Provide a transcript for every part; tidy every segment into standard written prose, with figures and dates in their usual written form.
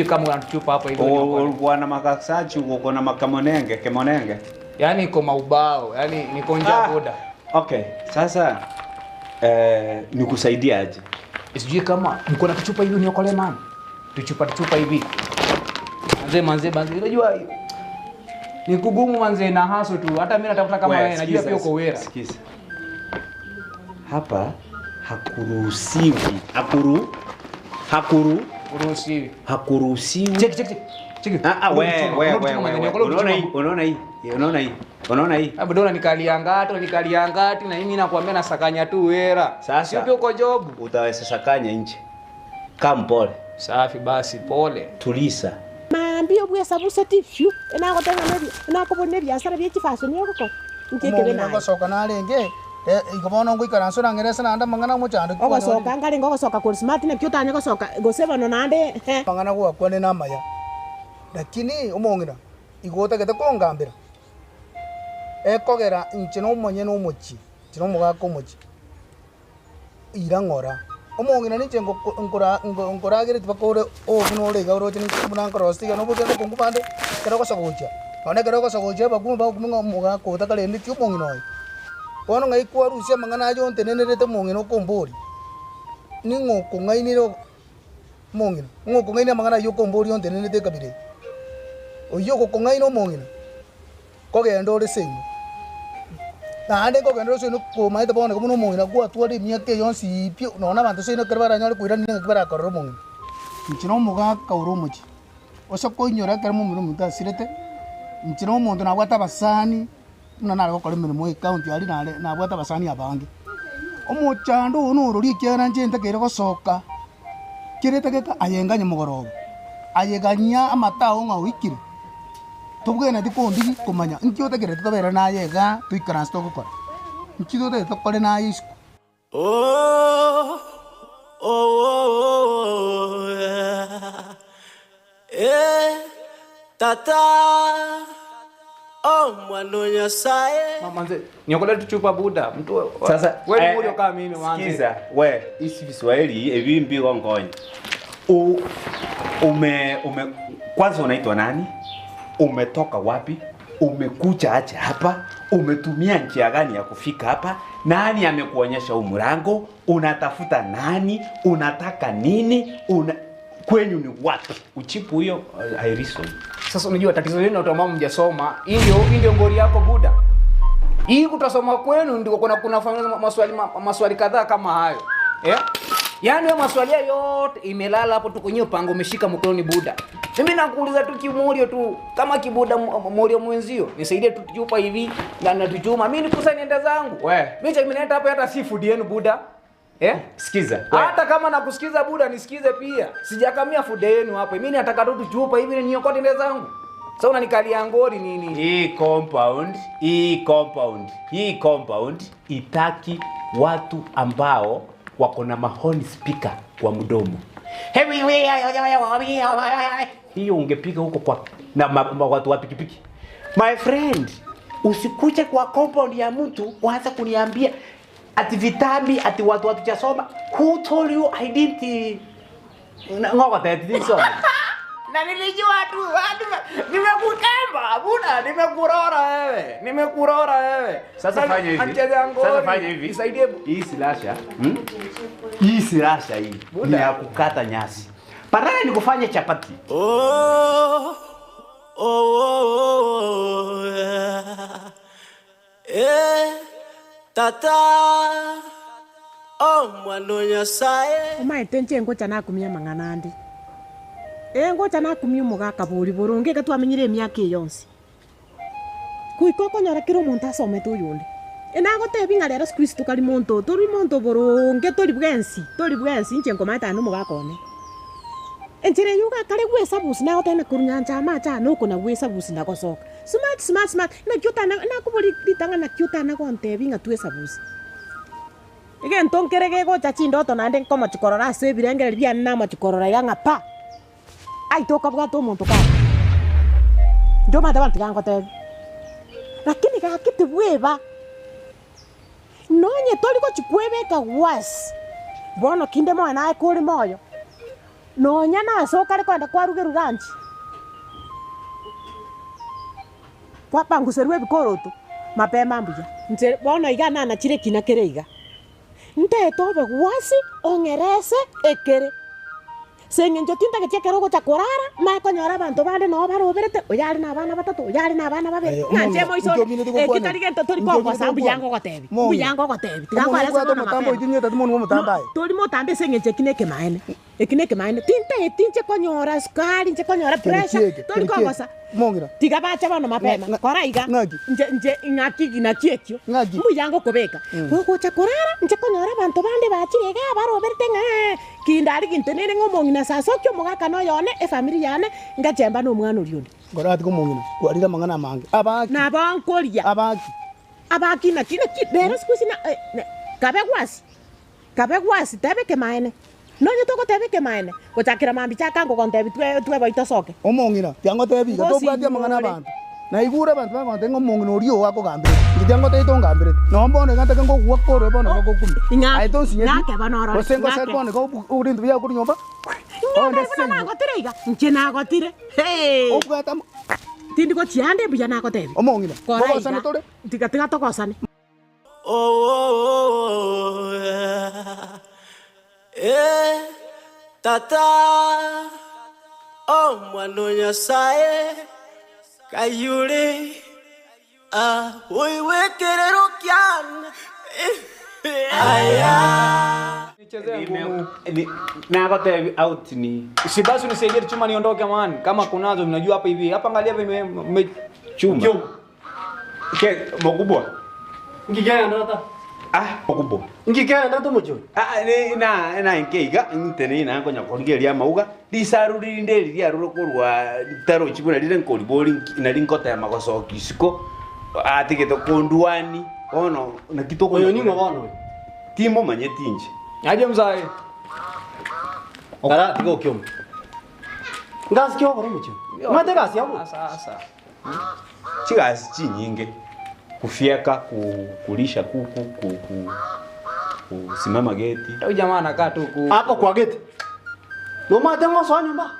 Sijui kama unatuchupa hapo hivi. Ulikuwa na makasachi uko na makamonenge kemonenge. Yaani iko maubao, yaani niko njaa Ah. boda. Okay, sasa eh, nikusaidie aje? Sijui kama niko na kichupa hivi niokole man. Tuchupa tuchupa hivi. Manze manze manze unajua ni kugumu manze na haso tu. Hata mimi natafuta kama We, wewe, najua sikiza, pia uko wera. Sikiza. Hapa hakuruhusiwi. Hakuru hakuru Uruhusiwi. hakuruhusiwi. Cheki cheki cheki. Ah, ah, we, we, we, we, we. Unaona hii, unaona hii, unaona hii, unaona hii. Hapo dola nikalia ngati, nikalia ngati na mimi nakwambia nasakanya tu wera. Sasa. Sio pia uko job. Utaweza sakanya nje. Kaa mpole, Safi basi pole. tulisa. Maambia bwesa buseti fyu enagotenga nebi enakobona ebiasara bia chifashion ogokora nkekebe Omong'ina naye ngosoka narenge igo bono ngoikaransa orang'erese naende amang'ana omochando ogosoka nkarenge ogosoka kori smart naki otanye gosoka gose bono naende eh. Amang'ana gwakwane na amaya, lakini omong'ina igo otagete kongambera, ekogera inche na omonyene omochie, inche na omogaka omochie, ira ng'ora. Omong'ina ninche ngoko nkora nko nkoragereti mpaka ore obe buna ore iga oroche ninche buna nkorosia iga noboke obokungu bande, ekero ogosoka gochia, nonye ekero ogosoka gochia abakungu bagokumia ng'a omogaka oyo takarendeti omong'ina oyo. Bono ng'ai kwarusia amang'ana ayio ontenenerete omong'ina okomboria, ning'o okong'ainire omong'ina, ng'o okong'aini amang'ana ayio okomboria ontenenerete ekabira eye? Oyio ogokong'aina omong'ina, kogenda ore seino, naende nkogenda ore seino komaete bono iga buna omong'ina gwatwara emiaka eye yonsi pi, nonya na abanto seino ekero baranyore koirania ng'aki barakorere omong'ina. Inche na omogaka ore omochie, ase koinyora ekero momura omonto asirete, inche na omonto nabwate abasani. Buna nare gokora emeremo y'ecounty aria nare nabwate abasani abange. Omochando oyo norori ekiagera inche ntakeire gosoka, kera etageka aye nganye mogoroba, aye ganya amate ao ng'a oikire, tobwenereti kondigi komanya nki otakerete tobere naye igaa toikaranse togokora, nki totagete tokore naye isiko. Oh, oh, oh, oh, eh, tata, oh, mwana o Nyasaye. Manze, niokolee tu chupa buda. Mtu Sasa wewe eh, ni murio kama mimi manze. Sikiza, we isi Kiswahili ebi ngonye. U ume ume kwanza unaitwa nani? Umetoka wapi? Umekuja aje hapa? Umetumia njia gani ya kufika hapa? Nani amekuonyesha huu mlango? Unatafuta nani? Unataka nini? Una kwenyu ni wapi? Uchipu hiyo eh, I reason. Sasa unajua tatizo lenu watu ambao mjasoma, hii ndio hii ndio ngori yako buda. Hii kutosoma kwenu ndiko kuna kuna maswali maswali kadhaa kama hayo. Eh? Yaani wewe maswali hayo yote imelala hapo tu kwenye pango umeshika mkononi buda. Mimi nakuuliza tu kimorio tu kama kibuda morio mwenzio, nisaidie tu chupa hivi na na tuchuma. Mimi nikusa nienda zangu. We. Mimi cha nimeenda hapo hata si food yenu buda. Eh? Sikiza. We. Hata kama nakusikiza buda nisikize pia. Sijakamia fude yenu hapo. Mimi nataka tu tuchupa hivi niokote nende zangu. Sasa unanikalia ngori nini? Hii compound, hii compound, hii compound itaki watu ambao wako na mahoni speaker kwa mdomo. Hiyo ungepiga huko kwa na ma, ma, watu wa pikipiki. My friend, usikuje kwa compound ya mtu uanze kuniambia ati vitambi ati watu hatujasoma. Who told you I didn't ngoko soma? Na nilijua tu, nimekukemba buda, nimekurora wewe. Nimekurora wewe. Sasa fanya hivi. Anacheza ngori. Sasa fanya hivi. Nisaidie. Hii silasha. Hmm? Hii silasha hii Buda. ni ya kukata nyasi. Badala ni kufanya chapati. Oh, oh, oh, oh, yeah. Eh, tata, oh, mwana o Nyasaye. Omaete inche ngocha nakumia amang'ana ande, eh ngocha nakumia omogaka bori boronge iga twamenyire emiaka eye yonsi. Goika okonyora kera omonto asomete oyonde, enagotebia ng'a rero siku hizi tokari monto tori monto boronge tori bwensi tori bwensi inche nkomaete aye na omogaka one. Enchera eywo ogakare bwesabusi nagoteba ng'a korwa nyancha amache aya nokona bwesabusi na gosoka, smart smart smart, naki otana nakoboria ritang'ani naki otana gontebia ng'a twesabusi. Egento nkere gegocha chindoto naende nkomochia korora ase ebirengererio biane namochia korora iga ng'a pa, aye tokabwata omonto kare. Inche omanyete bono tiga ngotebie, lakini gaki tibweba, nonye tori gochia kwebeka worse, bono kinde moyo naye kore moyo. Nonya nase okare kogenda kwarugerwa lunch, kwapanguserwa ebikoroto, mapema mbuya. Inche bono iga nanachire ekina kere iga, ntaete obe gwasi ong'erese ekere. Ase eng'encho tintageti ekero ogocha korara, manye konyora abanto bande noo baroberete, oyo are nabana batato, oyo are nabana babere, Aye, ng'a inche omong'ina, moiso inki ore, omineti eki gokwana? tari gento tori Inki omineti kongosa mbuya gokwana? ngogotebi, Mong'ina, mbuya ngogotebi, tiga omong'ina nkwarese obwate bono omotambe mapema. oitinye tari monwe No, omotambe aye. tori motambe ase eng'encho eki nekemaene, eki nekemaene, tintageti inche konyora sukari, inche konyora Kere pressure, kieke, tori kere kieke. kongosa. Mong'ina. Tiga bache bono mapema, Ng'a- ng'a- kora iga, ng'aki? nche, nche, ng'aki naki ekio, Ng'aki? mbuya ngokobeka. Gogocha korara, nche konyora abanto bande bachire igaa baroberete ng'a ee, kinde aria gintenene ng'a omong'ina sasokia omogaka na oyone, efamiri yane, ngachemba na omwana oria onde. Nkoratiga omong'ina, kwarire amang'ana amange. Abaki? Nabo nkoria. Abaki? Abaki naki, naki, rero siku hizi na, eh, na, kabe gwasi. Kabe gwasi, teba ekemaene. Nonye togoteba ekemaene, gochakera mambia chaka ngogontebia twe tweboi tosoke. Omong'ina, tiangotebia iga, tobwati amang'ana Ngosinyore. abanto. Naigure abanto bagontebia ng'a omong'ina oria oo akogamberete. Inche tiangotebia tongambereti. Nonya bono iga ntake ngogwa korwa bono iga gokumia. Ing'ake, Aye tonsinyeti, ng'ake bono orore, gose ngosere ng'ake. bono iga obu ore ebinto biago korwa nyomba, Ing'e onde naye buna ase igo. nagotire iga, inche nagotire, hee. Obwate amo Tindi gochia ande mbuya nagotebia. Omong'ina, Kora nkogosana iga, tore? tiga tiga togosane. Oh, oh, oh, yeah. Eh, tata oh, mwana o Nyasaye kayure ah, oigwekerero kiane aya Nichezee ngumu. Nagotebi out ni Si basi unisaidie chuma niondoke man. Kama kunazo mnajua hapa hivi. Hapa angalia vime me, chuma. Chuma. Ke mokubwa. Ngigenda tata. Ah, mokubwa. Ngigenda tomochori. Ah, ni na na nkeiga ntene na nkonya korigeria amauga risaru rinde riria ruro korwa tarochi buna rire nkoribori nari nkotema gosoka isiko atigete kondwani bono naki Oyo ning'o bono oyo? Timomanyeti inche. Aje mzae. Ara tiga okioma. Ngasi ki ogokora omochie oyo? Omanyete egasi yabo? Asa asa. Chigasi chinyinge, kufieka, ku, kulisha kuku, ku, ku, kusimama geti. Huyu jamaa anakaa tu ku. Hapo kwa geti. Nomanyete ng'a osoa nyomba?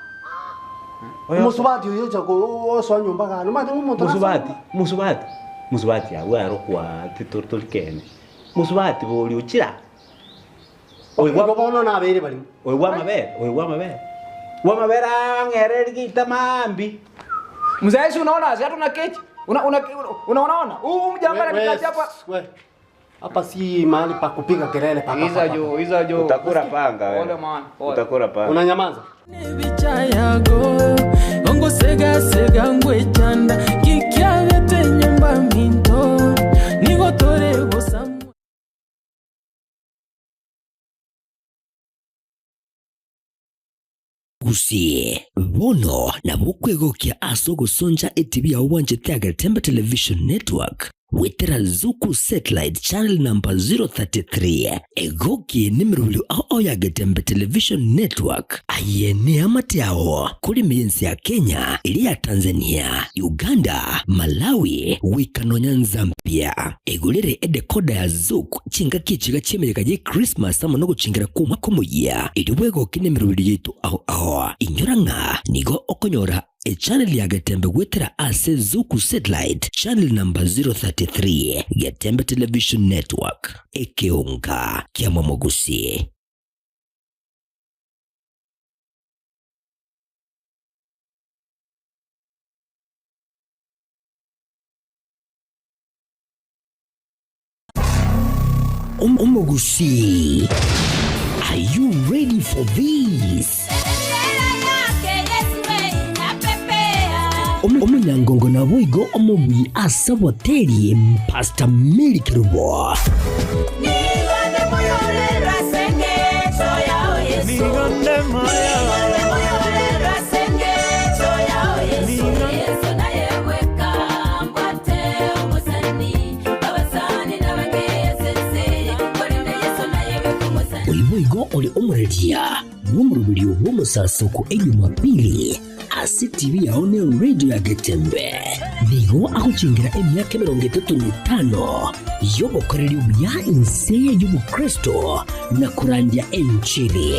Omosubati oyo ocha osoa nyomba igaa, nomanyete ng'a omonto nasoa Mosubati, nyomba? mosubati, mosubati abwo arokwa titori tori kene. Mosubati bori ochira. Oigwa Igo bono nabeire barimo. Oigwa amabere, oigwa amabere. Oigwa amabere ang'ereri geita maambi. Mzee si unaona si hata una kechi. Una una una unaona. Huu mjamaa ananikatia hapa. We, Hapa si mahali pa kupiga kelele pa. pa, Iza pa, pa. jo, iza jo. Utakura panga Pole wewe. man. Pole. Utakura panga. Unanyamaza. Ebicha yago ongosegasega ngwechanda kikiabete nyomba minto nigo tore bosamwa. Gusii, bono nabo okwegokia ase ogosoncha etibi yao bwanchete ya Getembe Television Network goetera Zuku Satellite Channel number 033. Egoki nemerobio ao ao ya Getembe Television Network. Aye neamate ao korime y'ense ya Kenya, eria ya Tanzania, Uganda, Malawi, goika nonya Nzambia. Egorere edecoder ya Zuku chingaki echiga chi'emeyega ye Christmas amo nogochingera kw'omwaka omoyia, erio bwegoke nemerobio yaito ao ao. Inyora ng'a nigo okonyora echannel ya Getembe goetera ase Zuku Satellite channel number 033, Getembe Television Network, ekeonga kia Momogusi. Omogusii, are you ready for this? Omonyangongo naboigo omobui ase oboteri Pastor Mary Kerubo. Oyo boigo ore omoreria bw'omoroberio bw'omosasoko Ejumapili ase TV yao ne radio ya Getembe. Nigo agochengera emiaka emerongo etato na etano y'obokoreri obuya inse y'obokristo na korandia enchiri.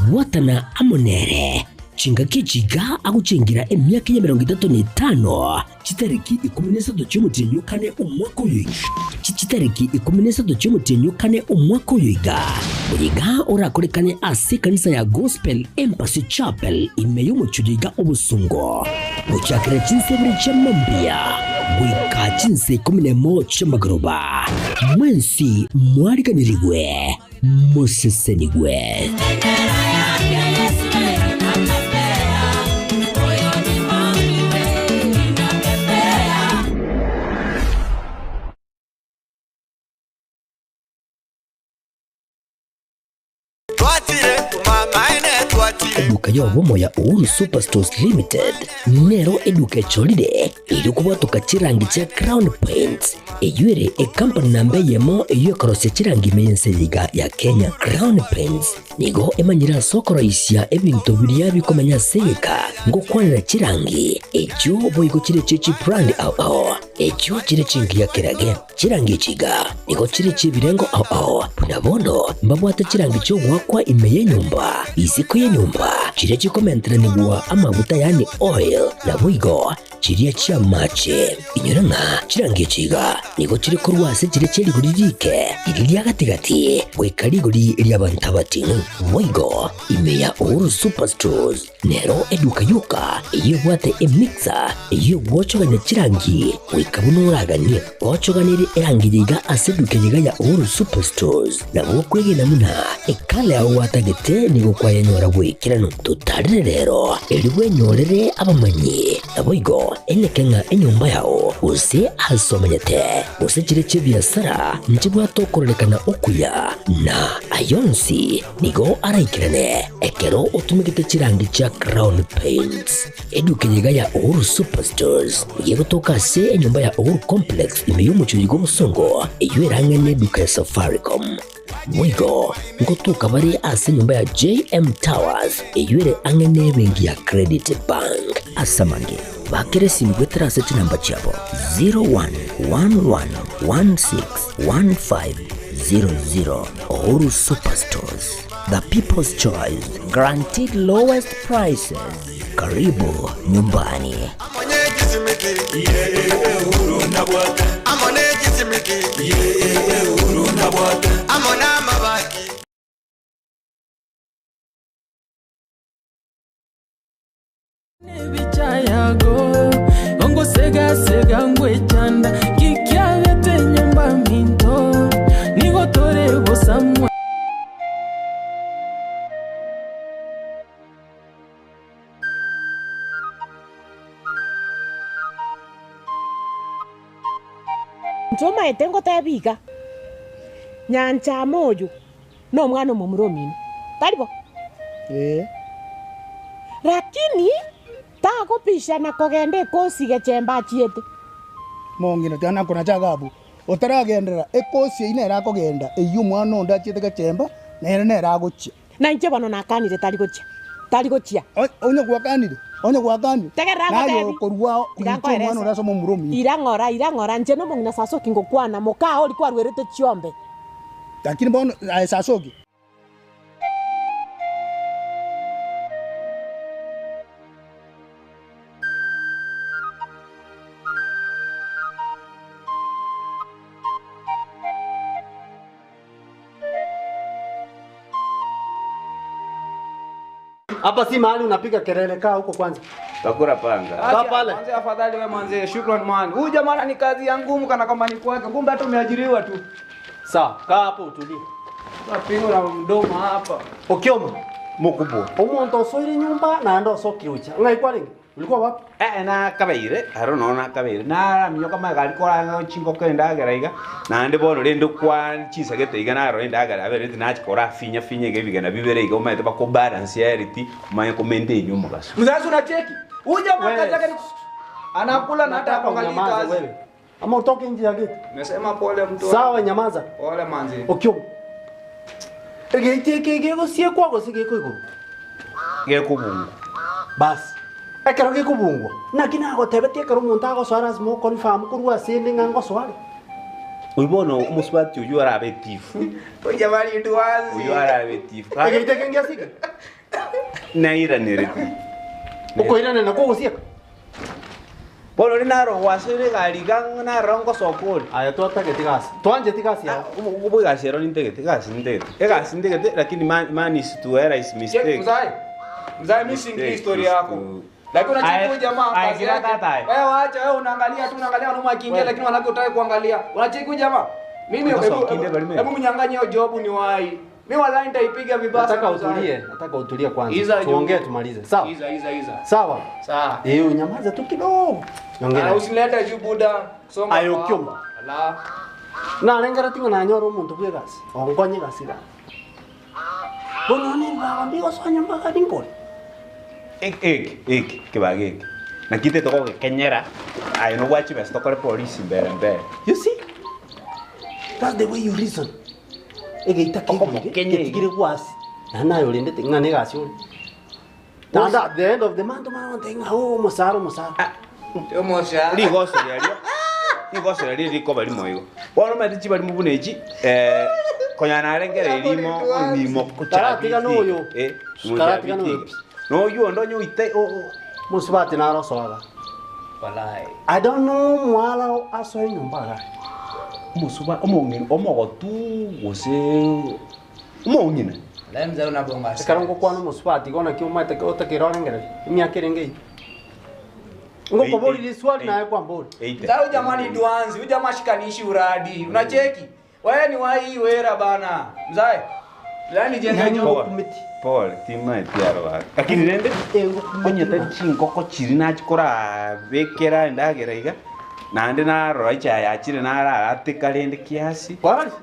Bwatana amo nere chingaki echi iga agochengira emiaka y'emerongo etato na etano, chitariki ikomi na isato chi'omotienyi o kane omwaka oyo chitariki ikomi na isato chi'omotienyi o kane omwaka oyo iga. Oyo iga orakorekane ase ekanisa ya Gospel Embassy Chapel ime y'omochie oyo iga Obosongo, gochakera chinsa ibere chia mambia goika chinsa ikomi na emo chi'amagoroba. Mwensi mwariganirigwe. Mosesenigwe. Eduka y'obomo ya Uhuru Superstores Limited nero eduka echorire erio kobwatoka chirangi chia Crown Paints Eyio ere ekampani namba eyemo eyio ekorosia chirangi ime y'ense eye iga ya Kenya. Crown Paints nigo emanyire ase okoroisia ebinto biria bikomenya ase egeka ngokwanera chirangi echio boigo chire chie chibrand ao ao echio chire chingiya kerage. Chirangi echi iga nigo chire chi'ebirengo ao ao buna bono mbabwate chirangi chi'ogoakwa ime y'enyomba, isiko y'enyomba, chiria chikomenteranigwa amaguta yaani oil, naboigo Chiria chi'amache. Inyora ng'a chirangi echi iga nigo chire korwa ase chiria chie rigori riike, riria ria gati-gati, goika rigori ri'abanto abating'u. Boigo ime ya Uhuru Superstores nero eduka yoka eyio ebwate emixer eyio egwochogania chirangi goika buna oraganie. Gochoganerie erangi eye iga ase eduka eye iga ya Uhuru Superstores nabo okwegena buna ekala yao gwatagete nigo kwayenyora bw'ekeranu. Totarere rero erio bwenyorere abamanyi, naboigo eneke ng'a enyomba yao, gose aase omenyete, gose chire chi'ebiasara nchibwate okororekana okuya, na ay'onsi nigo araikerane ekero otumegete chirangi chia Crown Paints. Eduka eye iga ya Uhuru Superstores nigo egotoka ase enyomba ya Uhuru Complex ime y'omochie oyo bw'obosongo, eyio erang'ane eduka ya Safaricom. Boigo ngotoka bare ase enyomba ya JM Towers eyio ere ang'e n'ebenki ya Credit Bank. Ase amange, bakera esimi goetera ase chinamba chiabo 0111161500. Uhuru Superstores, the people's choice, guaranteed lowest prices. Karibu nyumbani. Inche omaete ngotebia iga, Nyanchama oyo nomwana omomura omino, tari bo? Ee. Lakini tagopishana kogenda ekosi gechemba achiete. Mong'ina tiga nakonacha iga abwo, otaragenderera, ekosi eyio nere akogenda, eyio omwana onde achiete gechemba, nere nere agochia. Na inche bono nakanire tari gochia, tari gochia. Onye gwakanire, onye gwakanire, Tegerera naye ngotebi. okorua ao Tiga inche nkoerese. omwana oria ase omomura omino. Ira ng'ora, ira ng'ora, inche nomong'ina Sasoki ngokwana, mokaa oria kwarwerete chiombe. Lakini bono aye Sasoki. Hapa si mahali unapiga kelele, kaa huko kwanza. Takura panga. Kaa pale. Manze afadhali wewe manze, shukran man. Huyu jamaa ni kazi ya ngumu kana kwamba ni kwake, kumbe hata umeajiriwa tu. Sawa, kaa hapo utulie. Unapigwa na mdomo hapa. Okioma. Mukubwa. Omonto osoire nyumba naende osokire gochia. Ng'ai kwarenge? Ulikuwa wapi? Eh, na kabeire, aro nonya nakabeire. Naraminyoka magari koranga chingoko endagera iga, naende bono rende kwa chinsagete iga narora endagera yabeire tinachikora finya finya iga ebigena bibere iga omanyete bakobalance eriti, omanye komenta enywe omogaso. Mzazi unacheki. Huyu jamaa Wewe. kazi yake ni anakula na hata Nataka hapangalii unyamaze kazi. wewe. Ama utoke nje ya gate. Nimesema pole mtu. Sawa, nyamaza. Pole manzi. Okioma. Egeiti eke gegosiekwa gose gekoigorwa? Gekobungwa. Basi. Ekero gekobungwa, naki nagotebetie ekero omonto agosoa lasima o confirm korwa ase ende ng'a ngosoa are. Oyio bono omosubati oyio arabe etifu. Oyio arabe etifu. Egeita eke ngiasike? Nairanereti. Okoiranera nakwo ogosieka? Bono ori naro gwasoire egari iga ng'a naroro ngosoka ore. Aye twatageti gasi, twancheti gasi yao. Obo egasi ero nintagete, egasi nintagete, egasi nintagete lakini man, man is to error is mistake. Mzai, mzai mimi siingilii Mistake story is yako. to- Lakini unacheki Aye, huyu jamaa aye, kazi kila yake. tata aye. Wewe wacha wewe unaangalia tu unaangalia wanaume akiingia lakini wanawake hutaki kuangalia. Unacheki huyu jamaa? Mimi Sasa hebu ukinde bali mimi. hebu mnyang'anye hiyo job ni wahi. Mimi wallahi nitaipiga vibaya Nataka sana mzai. utulie, nataka utulie kwanza. Iza Tuongee juu. tumalize. Sawa? Iza iza iza. Sawa? Sawa. Eh, unyamaze tu kidogo. Nyongera. Ah, usinilete juu buda. Songa. Ayo, kwa kioma. hapa. Ala. Narengera tinga nanyora omonto bwe egasi. Onkonye egasi iga. Bono nimbaga mbigosoa nyomba gari nkore. Eke, eke, eke, ekebago eke. Naki intete togogekenyera, aye nobwate chibesa tokore polisi mbere mbere. You see? That's the way you reason. Egeita kegoire, Okomokenyeri. getigire gwasi. Naende naye orendete ng'a na egasi ore. Naende at the end of the month omanye gontebia ng'a oh omosara omosara. Omosara. Rigoso riaria, rigoso riaria rikoba rimo igo. Bono omanyete chibarimo buna echi, eh, konya narengera erimo, erimo Karatiga na oyo. Eh, Karatiga na oyo. Noywo onde onye oite o- o- Mosubati naro osoaga. Walai. I don't know omwala asoe nyomba iga. Omosuba omong'ina omogotu gose omong'ina. Walai mzee unabonga sana. Ekero ngokwana omosubati igo naki omanyete otakeire orengereria emiaka erenge eyio. Ngokoboria riswali naye kwamboria. Eite. Sasa huyu jamaa ni duanzi, huyu jamaa shikanishi uradi. Unacheki? Wewe ni wai wera bana. Mzae. Mzae ni jenga Yani nyumba. ngokumeti. Pole, timaeti aro gaki. Lakini rende onye tari chingoko chiri nachikorabekera endagera iga naende narora echae yachire nararateka rende kiasi. Kwarorire?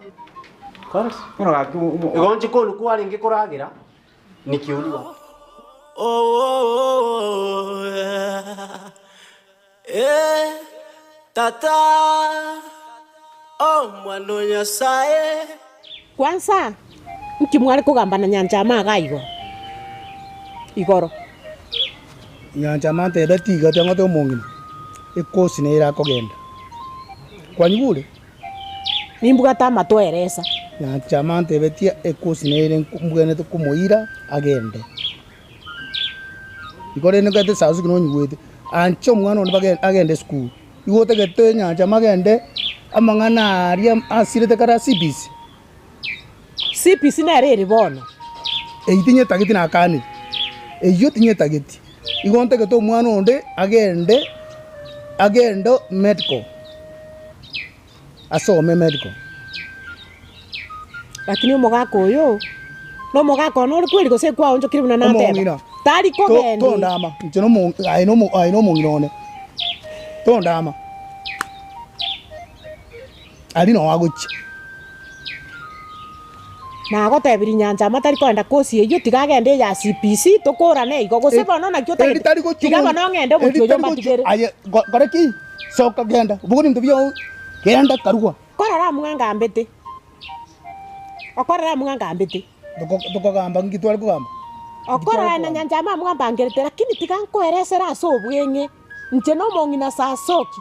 Kwarorire? Bono gaki omo- Igo inche konu kwarenge koragera nikiuriwa. Oh, oh, oh, yeah. Eh, tata oh mwana o Nyasaye. Kwansa, nki mware kogamba na nyanchama iga igoro? Igoro. Nyanchama ntebe tiga tiang'ote omong'ina, ekosi nere akogenda. Kwanyigure? Nimbwate amatweresa. Nyanchama ntebe tia ekosi nere mbwenerete komoira agende. Igo rende nkagete Sasuke nonyigwete, anche omwana one bage agende esukuru. Igo otagete Nyanchama agende, amang'ana aria asirete kare ase CBC. CBC nere ere bono. Eyio tinyetageti nakanire, eyio tinyetageti. Igo ntagete omwana onde agende, agende medical, asome medical. Lakini omogaka oyo, nomogaka one ore kweri gose kwaonchokire buna nateba? Omong'ina. Tari To- kogendi. Tondama, inche nomo aye nomo aye nomong'ina one, tondama. Aria noo agochia. Nagotebirie nyancha ama tari kogenda kosi eyio, tiga agende eya CBC tokorane igo, gose bono naki Eri otagete, tari gochia tiga mono. bono ng'ende omochie Eri oyo tari gochia- mbatigere. Aye, go- kora ki? Soka genda, obogori ebinto biao, genda karua. Korora amng'a ngambete, okorora amng'a ngambete. Toko tokogamba nki tware kogamba? Okorora na nyancha ama amng'a mbangerete, lakini tiga nkoeresere ase obweng'e, inche na omong'ina Sasoki.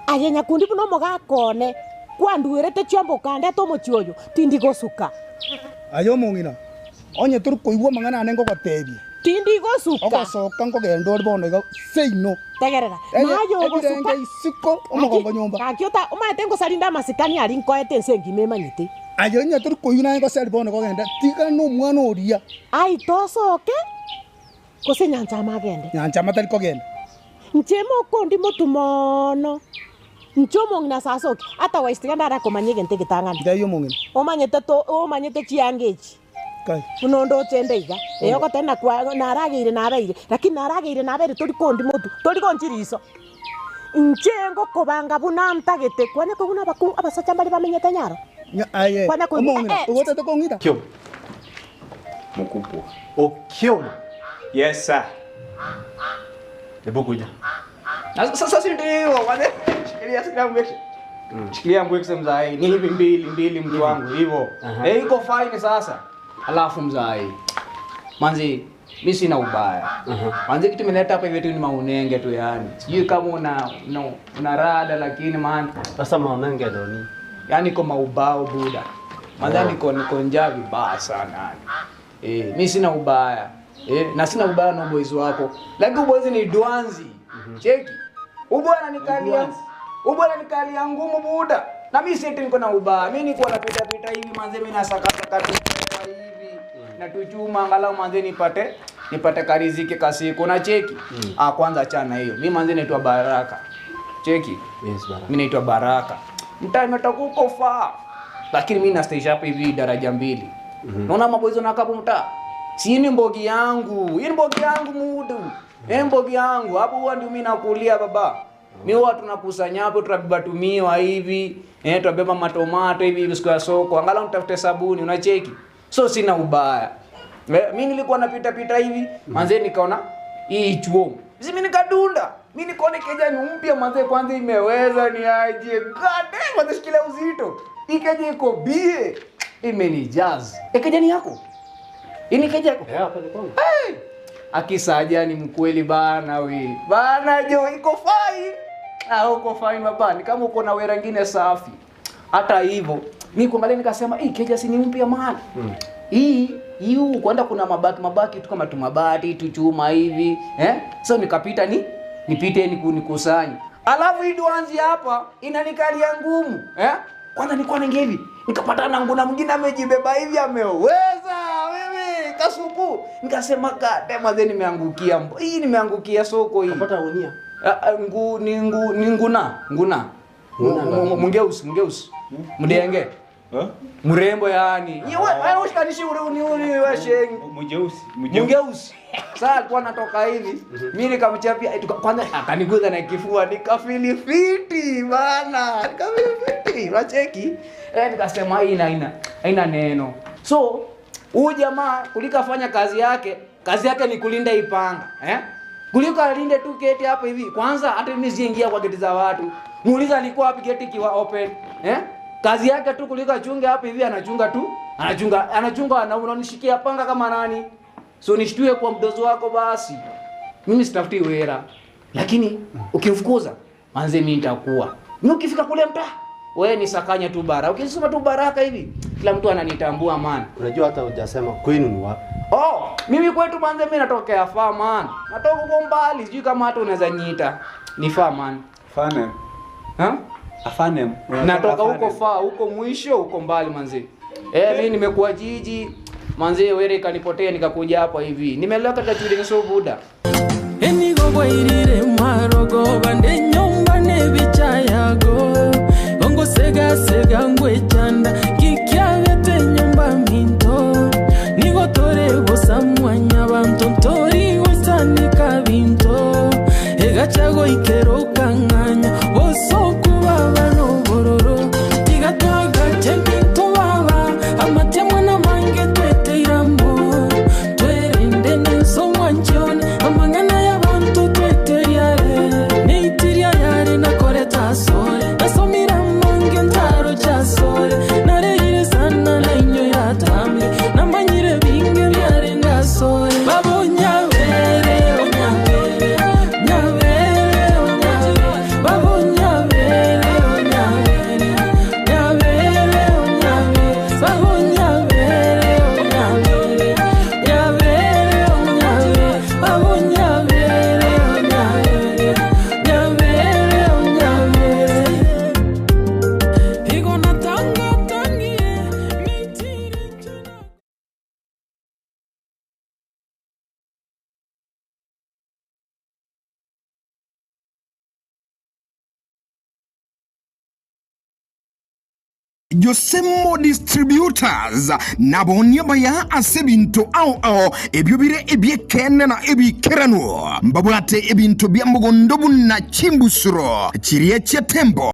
Aye nyakundi buna omogaka one, kwanduerete chiombe okandeta omochie oyo, tindi gosuka. Aye omong'ina, onye tori koigwa amang'ana ane ngogotebia. Tindi gosuka. Ogosoka nkogenda ore bono iga seino. Tegerera, Eye naye ogosuka. ebirenge isiko omogongo nyomba. Gaki ota, omanyete ngosarinde amasikani aria nkoete ense engima emanyete. Aye onye tori koigwa naye ngosari bono iga ogenda, tiga nomwana oria. Ai tosoke, gose nyanchama agende. Nyanchama tari kogenda. Inche mokondi motu mono, inche omong'ina sasoki, ata wise tiga ndarakomanya egento egetang'ani. Ntebie omong'ina. Omanyete to omanyete chianga echi, Kai. buna onde ochende iga, ee ogoteba ng'a kwa narageire nabeire, lakini narageire nabeire tori kondi motu, tori gonchi riso. Inche ngokobanga buna ntagete, kwanya koigwa buna abakungu abasacha mbare bamenyete nyaro? Nya aye, Kwanya koigwa omong'ina, eh, eh. igo otagete kong'ita? Okioma. Mokubwa. Okioma. Yes sir. Ebu kuja. Na sasa si ndio hiyo kwanza shikilia shikilia mbwekse. Shikilia mbwekse mzai. Ni hivi mbili mbili mtu wangu hivyo. Aha. Eh, iko fine sasa. Alafu mzai. Manzi, mi sina ubaya. Manzi kitu imeleta hapa hivi tu ni maunenge tu yani. Sijui kama una una, una rada lakini man, Sasa maunenge ndo ni yani iko maubao buda. Manzi niko niko njaa vibaya sana yani. Eh, mi sina ubaya. Eh, na sina ubaya na boys wako. Lakini boys ni dwanzi. Cheki. Ubwana nikalia. Ubwana nikalia ngumu buda. Na mimi si eti niko na ubaya. Mimi niko napita pita hivi manze mimi nasaka saka tu hivi. Na tuchuma angalau manze nipate nipate kariziki kasiku na cheki. Ah, kwanza achana hiyo. Mimi manze naitwa Baraka. Cheki. Yes, Baraka. Mimi naitwa Baraka. Mtaa imetoka huko faa. Lakini mimi nastaisha hapa hivi daraja mbili. Naona maboys wanakaa hapo mtaa. Si ni mbogi yangu. Hii ni mbogi yangu mudu. Hii mbogi yangu. Hapo huwa ndio mimi nakulia baba. Mimi huwa tunakusanya hapo tunabeba tumiwa hivi. Eh, tunabeba matomato hivi hivi siku ya soko. Angalau nitafute sabuni unacheki. So sina ubaya. Eh, mimi nilikuwa napita pita hivi, manze nikaona hii chuo. Si mimi nikadunda. Mimi nikaona keja ni mpya manze kwanza imeweza ni aje. God damn, manze shikilia uzito. Hii keja iko bie. Imenijaz. Eh, keja ni yako? Hii ni keja yako? Eh, hapa ni kwangu. Hey! Akisaja ni mkweli bana we. Bana jo iko fine. Ah, uko fine baba. Ni kama uko na wera ngine safi. Hata hivyo, mimi kuangalia nikasema, "Hii keja si ni mpya man." Hii hii huku kwenda kuna mabaki mabaki tu kama tumabati tu chuma hivi, eh? So nikapita ni nipite niku, nikusanye. Alafu hii duanzi hapa inanikalia ngumu, eh? Kwanza nilikuwa naingia hivi, nikapata na nguna mwingine amejibeba hivi ameweza wewe kasupu. Nikasema kade mazee nimeangukia mbo. Hii nimeangukia soko hii. Kapata unia. Ah, ah, ngu ni ngu ni nguna nguna. Nguna bana. Mungeusi mungeusi. Mdenge. Eh? Mrembo yani. Ni wewe wewe ushikanishi ule uni uni wewe shengi. Mjeusi, mjeusi. Mungeusi. Sasa alikuwa anatoka hivi. Mimi nikamchapia eh, kwanza akaniguza na kifua nikafili fiti bana. Nikafili fiti. Unacheki? Eh, nikasema hii haina haina neno. So huyu jamaa kuliko afanya kazi yake, kazi yake ni kulinda ipanga, eh? Kuliko alinde tu geti hapo hivi. Kwanza hata mimi siingia kwa geti za watu. Muuliza alikuwa wapi geti ikiwa open, eh? Kazi yake tu kuliko achunge hapo hivi anachunga tu, anachunga anachunga na unanishikia panga kama nani? So nishtue kwa mdozo wako basi. Mimi sitafuti wera. Lakini ukimfukuza manze mimi nitakuwa. Mimi ukifika kule mtaa wewe ni sakanya tu bara. Ukisema tu baraka hivi kila mtu ananitambua man. Unajua hata hujasema kwenu ni wapi. Oh, mimi kwetu manze mimi natokea far man. Natoka huko mbali, sijui kama hata unaweza niita. Ni far man. Fanem. Ha? Afanem. Natoka huko far, huko mwisho, huko mbali manze. Eh, mimi nimekuwa jiji. Manze were ikanipotea nikakuja hapa hivi. Nimelelewa katika chuo cha Buda. Enigo marogo bande nyomba nebicha yago ongo sega sega ngwechanda kikiabete nyomba minto nigo tore bosamwanya bantu ntori gwesanika binto egachago ikero kang'anya bosoku baba nobororo tigatwagache minto baba amatemwa namange tweteiramo twerinde nensomwanchione amang'ana y'abantu tweteriare neitiria yare nakoreta sore nasomira mange ntaro chasore nareire sana nainyo yatamire namanyire binge byare ndasore babonyabere onyabere nyabere onyabere babonyabere onyabere nyabere onyabere babonyabere onyabere nyabere onyabere babonyabere onyabere nyabere onyabere igona tanga tangie mitire chuna Josemo Distributors nabo niabaya ase ebinto ao ao ebio bire ebiekene na ebikeranu mbabwate ebinto bia mogondo buna chimbusuro chiria chia tembo.